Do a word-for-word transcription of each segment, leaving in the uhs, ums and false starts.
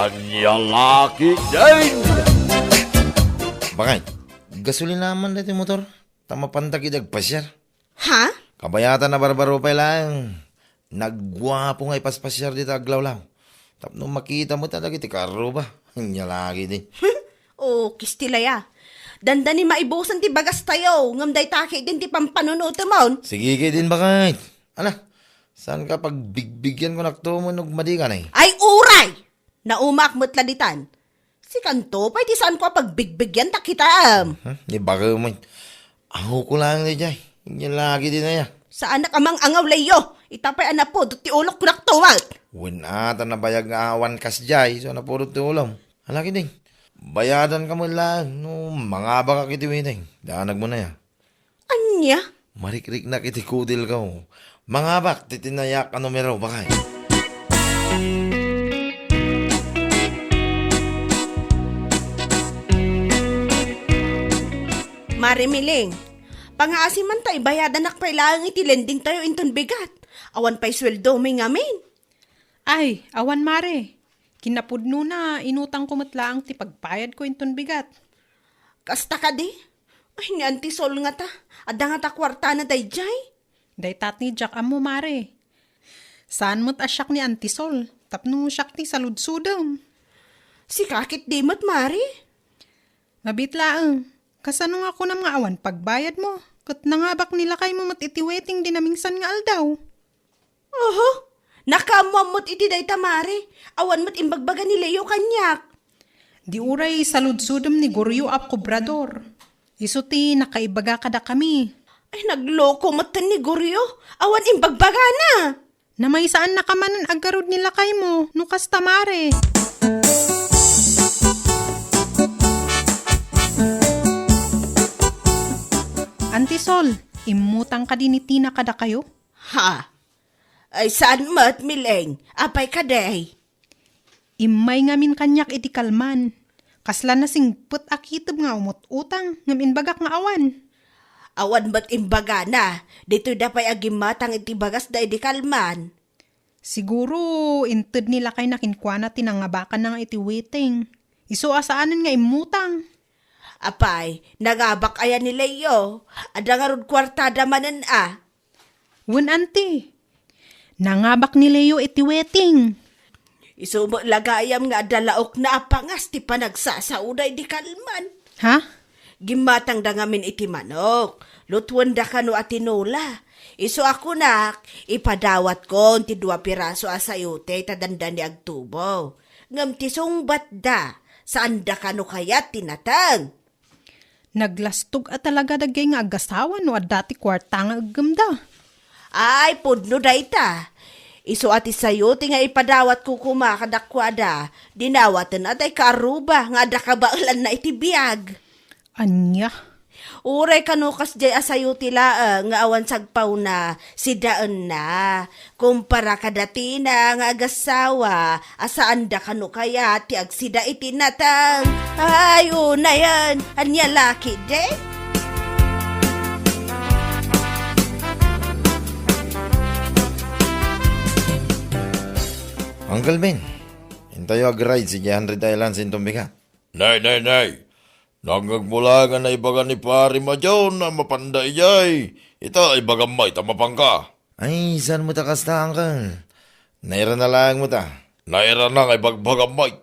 Ania la ketdin? Bakay, gasolina man daytoy motor. Ta mapandak idi agpasiar. Ha? Kabayatan a barbaro pay laeng. Nagguapo nga ipaspasiar dita aglawlaw. Tapno makita met dagiti kaarruba. Ania la ketdin. O, kistilaya. Dandani maibusen ti bagastayo, ngem dayta ketdin ti pampanunotemon. Sige ketdin, bakay. Ala, saan ka pagbigbigian kunakto, no madi ka, nay? Ay, uray! Naumaak met la ditan. Sikanto pay ti saanko a pagbigbigian ta kitaem. Hmm, ni bagay mo. Ako ko lang ni jay. Ania la ketdin aya. Saanak a mangangaw, Leo. Ita pay a napudot ti ulok kunakto met. Wen a, ta nabayag nga awan kas jay, so napudot ti ulom. Ala ketdin. Bayadan ka met laeng no mangabak iti waiting. Danag mo na ya. Ania? Marikriknak iti kudil ko. Mangabak ti tinayak a numero, bakay. Mare Miling, pangaasi man ta ibayadanak pay laeng iti lending tayo inton bigat. Awan pay sueldo mi ngamin. Ay, awan, mare. Kinapudnona, inutangko met laeng ti pagbayadko inton bigat. Kasta kadi? Ay, ni Auntie Sol ngata. Adda ngata kuartana dayjay? Dayta ti diak ammo, mare. Saan met a siak ni Auntie Sol, tapno siak ti saludsodem. Sika ketdi met, mare? Mabiit laeng. Kasano nga kunam nga awan pagbayadmo? Ket nangabak ni lakaymo met iti waiting di namingsan nga aldaw. Oho, nakaammoam met iti dayta, mare. Awan met imbagbaga ni Leo kaniak. Di uray saludsodem ni Goryo a kobrador. Isu ti nakaibaga kadakami. Ay, nagloko metten ni Goryo. Awan imbagbagana. Namaysaannaka manen agarud ni lakaymo, no kasta, mare. Auntie Sol, immutang kadi ni Tina kadakayo? Ha? Ay, saan met, Mileng? Apay kadi? Immay ngamin kaniak iti kalman. Kasla nasingpet a kiteb nga umut-utang, ngem imbagak nga awan. Awan met imbagana, ditoyda pay a gimmatang iti bagasda idi kalman. Siguro, inted ni lakayna kenkuana ti nangabakanna nga iti waiting. Isu a saanen nga immutang. Apay, nangabak aya ni Leo? Adda ngarud kuartada manen a? Wen, anti. Nangabak ni Leo iti waiting. Isu met la gayam nga adda laokna a pangas ti panagsasaoda idi kalman. Ha? Gimmatangda ngamin iti manok. Lutuenda kano a tinola. Isu a kunak, ipadawatkon ti dua piraso a sayote ta dandani agtubo. Ngem ti sungbatda, saanda kano kayat ti nateng. Naglastog a talaga dagiti nga agasawa no adda ti kuarta nga iggemda. Ay, pudno dayta. Isu a ti sayote nga ipadawatko koma kadakuada, dinawaten a tay kaarruba nga adda kabaelanna iti biag. Ania? Uray kano kasdiay a sayote laeng nga awan sagpawna, sidaenna. Kumpara kadatina nga agasawa a saanda kano kayat ti agsida iti nateng. Ay, unayen, ania la ketdi? Uncle Ben, intayo ag-ride sidi Hundred Islands inton bigat. Nay, nay, nay. Nangngegmo laeng a naibaga ni Pari Majon a mapanda idiay. Ita, ibagam met a mapanka. Ay, saan met a kasta, Uncle? Nairana laeng met a. Nairana nga ibagbagam met.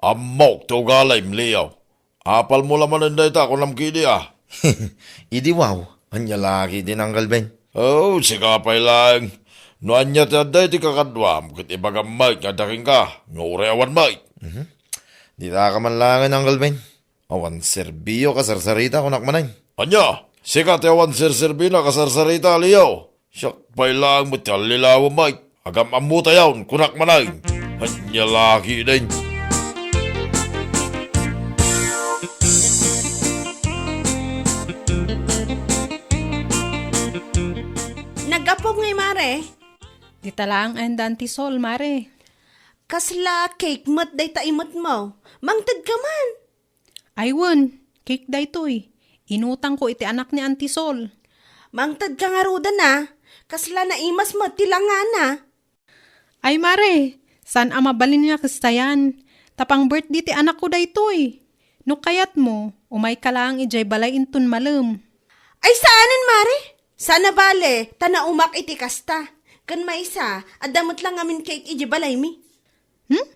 Ammok ti ugalim, Leo. Apalmo la manen dayta, kunam ketdi a. Idi wow, ania la ketdin, Uncle Ben? Oh, sika pay laeng. No ania ti adda iti kakaduam, ket ibagam met nga adda kenka, nga uray awan met. Mhm. Dita ka man laengen, Uncle Ben. Awan serbiyo kasarsarita, kunak manen. Ania? Sika ti awan serserbina kasarsarita, Leo? Siak pay laeng met ti allilawem met. Agam-ammotayon, kunak manen. Ania la ketdin? Naggapu ngay, mare. Dita laeng ayan da Auntie Sol, mare. Kasla cake met dayta imetmo. Mangted ka man. Ay wen, cake daytoy. Inutangko iti anak ni Auntie Sol. Mangted ka ngaruden a. Kasla naimas met ti langana. Ay mare, saan a mabalin nga kastayan. Ta pang-birthday ti anakko daytoy. No kayatmo, umayka laeng idiay balay inton malem. Ay, saanen, Mare? Saan a bale, ta naumak iti kasta. Ken maysa, adda met la ngamin cake idiay balaymi. Hmm?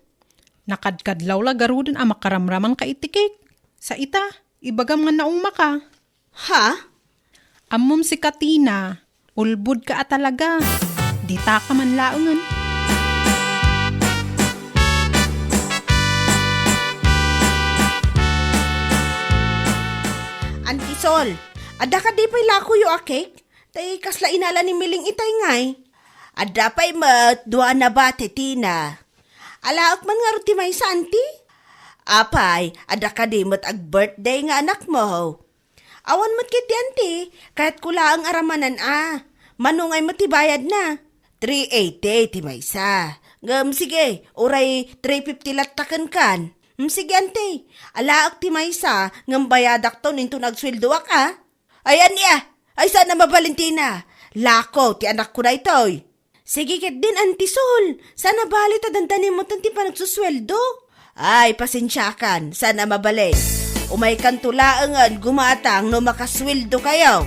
Nakadkadlaw la garuden a makaramramanka iti cake. Sa ita, ibagam nga naumaka. Ha? Ammom sika, Tina, ulbodka a talaga. Ditaka man laengen. Auntie Sol, adda kadi pay lakoyo a cake? Tay kasla inala ni Miling itay ngay. Adda pay met dua a nabati, Tina. Alaek man ngarud ti maysa, Auntie? Apay, adda kadi met ag-birthday nga anakmo? Awan met ketdi, Auntie. Kayatko laeng a ramanan a. Mano ngay met ti bayadna? Three eighty ti maysa. Ngem sige, uray three fifty latta kenkan. Hmm, sige, Auntie. Alaek ti maysa, ngem bayadakton inton agsueldoak a. Ay, ania? Ay, saan a mabalin, Tina? Lako ti anakko daytoy. Sige ketdin, Auntie Sol. Saan a bale ta dandanem metten ti panagsusueldo. Ay, pasensiakan. Saan a mabalin. Umaykanto laengen gumatang no makasueldokayo.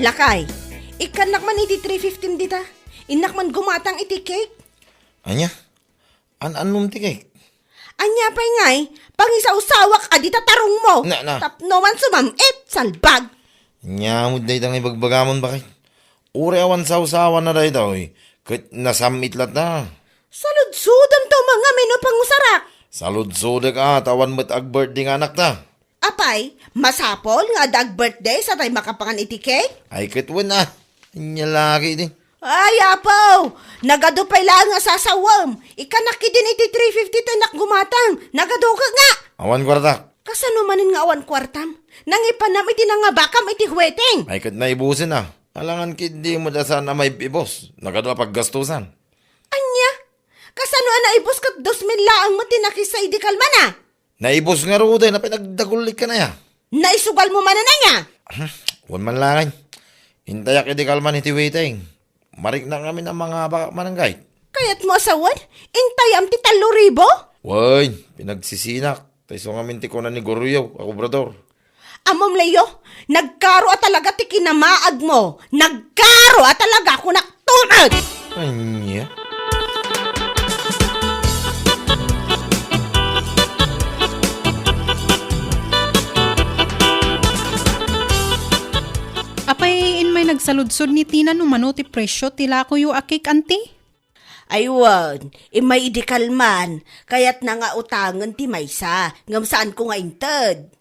Lakay, ikkannak man iti three fifty dita. Innak man gumatang iti cake. Ania? An-annom ti cake? Ania pay ngay? Pangisawsawak a dita tarongmo. Na, na. Tapno man sumam-it, salbag. Ania met dayta nga ibagbagamon, baket? Uray awan sawsawana daytoy, ket nasam-it latta. Saludsodem to, mangam, no pangusarak. Saludsodek a, ta awan met ag-birthday nga anakta. Apay, masapul nga adda ag-birthday satay makapangan iti cake? Ay, ket wen a. Ania la ketdi? Ay, apo! Nagadu pay laeng nga sasawem. Ikkannak ketdin iti three fifty ta innak gumatang. Nagadu ket nga! Awan kuartak. Kasano manen nga awan kuartam? Nangipanam iti nangabakam iti huweteng. Ay, ket naibusen a. Alangan ketdi met a saan a maib-ibus. Nagadu a paggastusan. Ania? Kasano a naibus ket dos mil laeng met ti nakissa idi kalman a? Naibus ngaruden a pinagdagullikkan aya. Naisugalmo manen aya? Hmm, wen man laeng. Intayak idi kalman iti huweteng. Mariknak ngamin a mangabakak manen gayt. Kayatmo a sawen? Intayam ti tallo ribu? Wen, pinagsisinak. Ta isu ngamin ti kuna ni Goroyo a kobrador. Ammom, Leo, nagkaro a talaga ti kinamaagmo. Nagkaro a talaga, kunak tumet! Ania? Apay, immay nagsaludsod ni Tina no mano ti presio ti lakoyo a cake, anti? Ay wen, immay idi kalman, kayatna nga utangen ti maysa, ngem saanko nga inted.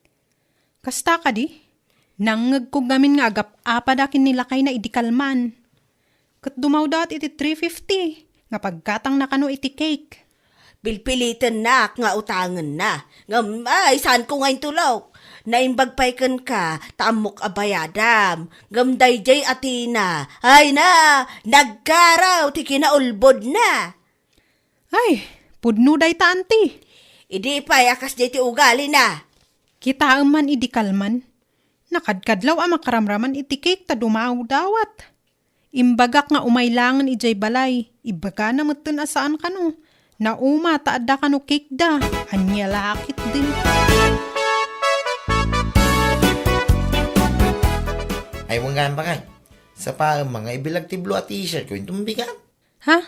Kasta kadi? Nangngegko ngamin nga agap-apada ken ni lakayna idi kalman. Ket dumawdawat iti three fifty nga paggatangna kano iti cake. Pilpilitennak nga utangenna. Ngem, ay, saanko nga intulok. Naimbag pay kenka, ta ammok a bayadam. Ngem daydiay a Tina, ay na, nagkaraw ti kinaulbodna. Ay, pudno dayta, anti. Idi pay a kasdiay ti ugalina. Kitaem man idi kalman. Nakadkadlaw a makaramraman iti cake ta dumawdawat. Imbagak nga umay laengen idiay balay. Ibagana metten a saan kano. Nauma ta adda kano cake da. Ania la ketdi? Ay, wen gayam, baket. Sapaem nga ibilag ti blue a t-shirt ko inton bigat. Ha?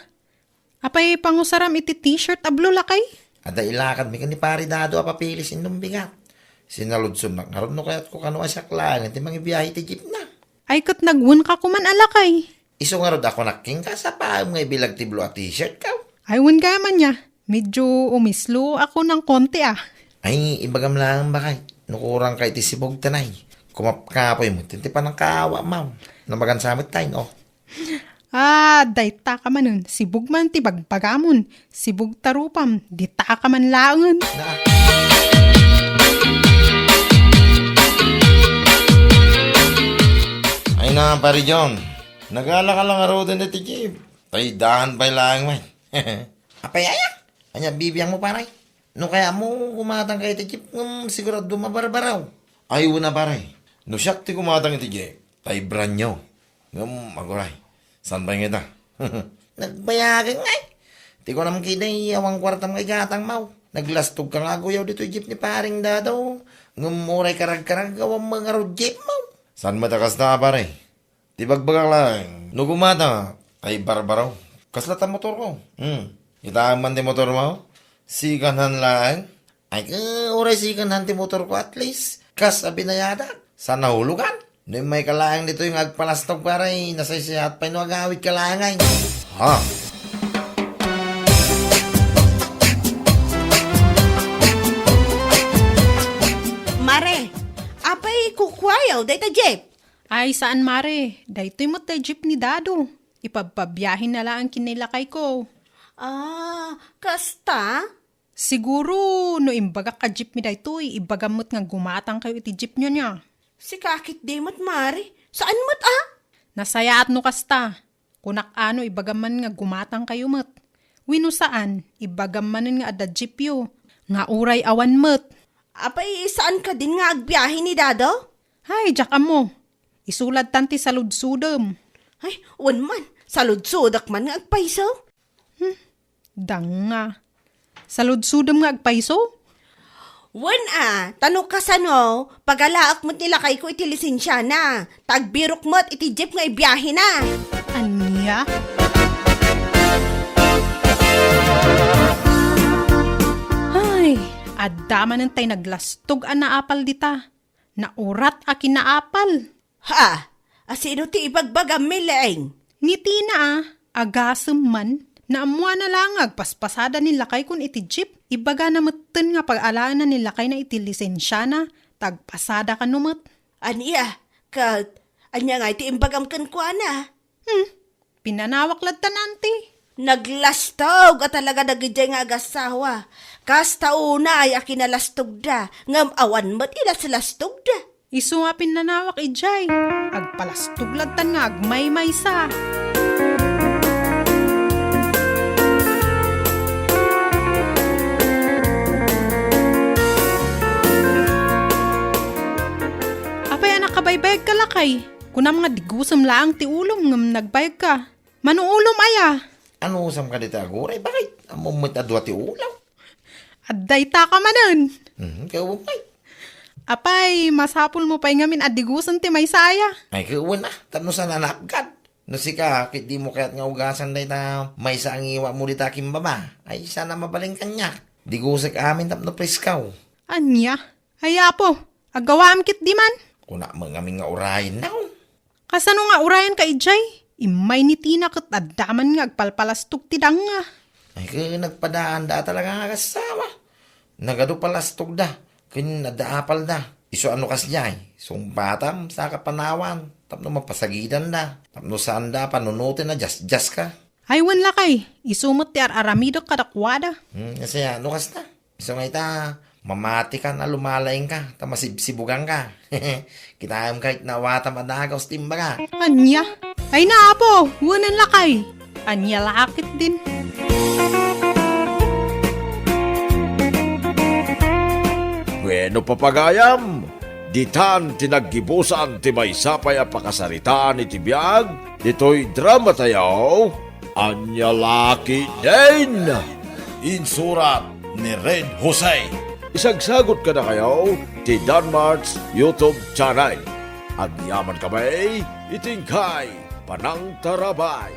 Apay pangusaram iti t-shirt a blue, lakay? Adda ilakadmi ken ni Pari Dado a papilis inton bigat. Sinaludsodnak ngarud no kayatko kano a siak laengen ti mangibiahe iti jeepna. Ay, ket nagwenka koman a lakay. Isu ngarud a kunak kenka, sapaem nga ibilag ti blue a t-shirt ko. Ay, wen gayam ania. Medyo umislo ako ng konti, ah. Ay, ibagam laeng, baket. No kurangka iti sibugta, nay. Kumapkapoy met ti panangkaawa, ma'am. Namagansa met tayo, oh. Ah, dayta ka manen. Sibug man ti bagbagamon. Sibug ta rupam. Dita ka man laengen. Na. Ay na, Pare John. Nagala ka lang ngaruden iti jeep. Tay daan pay laeng man. Apay aya? Ania bibiangmo, pare? No kayatmo, gumatangka iti jeep ngem sigurado mabarbaraw. Ay, wen a, pare. No siak ti gumatang iti jeep, tay brand new. Ngem aguray, saan pay nga ita? Nagbayagen ngay. Ti kunam ketdi, awan kuartam nga igatangmo. Naglastogka nga aguyaw ditoy jeep ni Paring Dado. Ngem uray karagkarag, awan met ngarud jeepmo. Saan met a kasta, pare? Ti bagbagak laeng, no gumatangak, tay barbaraw. Kasla ta motorko. Hmm. Kitaem man ti motormo? Second hand laeng? Ay, ke, uray second hand ti motorko, at least kas a binayadak, saan nahulogan. No immayka laeng ditoy nga agpalastog, pare, nasaysayaat pay no agawidka laeng ay. Ha? Mare, apay kukuayo dayta jeep? Ay, saan, mare. Daytoy met tay jeep ni Dado. Ipabpabiahenna laeng ken ni lakayko. Ah, kasta? Siguro, no imbagak a jeepmi daytoy, ibagam met nga gumatangkayo iti jeepyo nia. Sika ketdi met, mare. Saan met a? Nasayaat no kasta. Kunak a no ibagam man nga gumatangkayo met. Wenno saan, ibagam manen nga adda jeepyo, nga uray awan met. Apay, saan kadin nga agbiahe ni Dado? Hay, diak ammo. Isu lattan ti saludsodem. Ay, wen man, saludsodek man nga agpayso. Hmm, danga. Saludsodem nga agpayso? Wen a, ta no kasano, pagalaek met ni lakayko iti lisensiana, ta agbirok met iti jeep nga ibiahena. Ania? Ay, adda manen tay naglastog a naapal dita. Naurat a kinaapal. Ha? A sino ti ibagbagammi, Leng? Ni Tina a, agasem man, naammoana la nga agpaspasada ni lakaykon iti jeep, ibagana metten nga pag-alaenna ni lakayna iti lisensiana, ta agpasada kano met. Ania? Ket, ania ngay ti imbagam kenkuana? Hmm, pinanawak lattan, anti. Naglastog a talaga dagidiay nga agassawa. Kasta unay a kinalastogda, ngem awan met ilaslastogda. Isu a pinnanawak idiay. Agpalastog lattan nga agmaymaysa. Apay a nakabaybayagka, lakay? Kunam nga digusem laeng ti ulom ngem nagbayagka. Mano ulom aya? Anusam kadi ti aguray? Bakit? Ammom met a dua ti ulaw. Adda itaka manen. Mhm, kaya umay. Apay, masapulmo pay ngamin a digusen ti maysa aya. Ay, kawan a, tapno saan a naapgad. No sika, ket dimo kayat nga ugasan dayta maysa a ngiwatmo dita kimbaba. Ay, saan a mabalin kaniak. Digusek amin tapno preskaw. Ania? Ay, Apo, aggawaam ketdi man. Kunak met ngamin nga urayenna. Kasano nga urayenka idiay? Immay ni Tina ket adda man nga agpalpalastog ti danga. Ay, ket nagpadaanda a talaga nga agassawa. Nagadu palastogda, ken adda apalda. Isu a no kasdiay, sungbatam, saka panawan, tapno mapasagidanda, tapno saanda a panunoten a diasdiaska. Ay, wen lakay, isu met ti ar-aramidek kadakuada. Hmm, kasano kasta? Isu nga ita, mamatikan a lumalaingka, ta masibsibuganka. Kitaem kay nawatam a dagus ti imbaga. Ania? Ay na, Apo, wenen lakay. Ania la ketdin? Bueno, papagayam, ditan ti naggibusan ti maysa pay a pakasaritaan iti biag ditoy dramatayo. Ania la ketdin? Insurat ni Red Jose. Isagsagut kadakayo ti Danmart's YouTube channel. Agyaman kami iti inkay panangtarabay.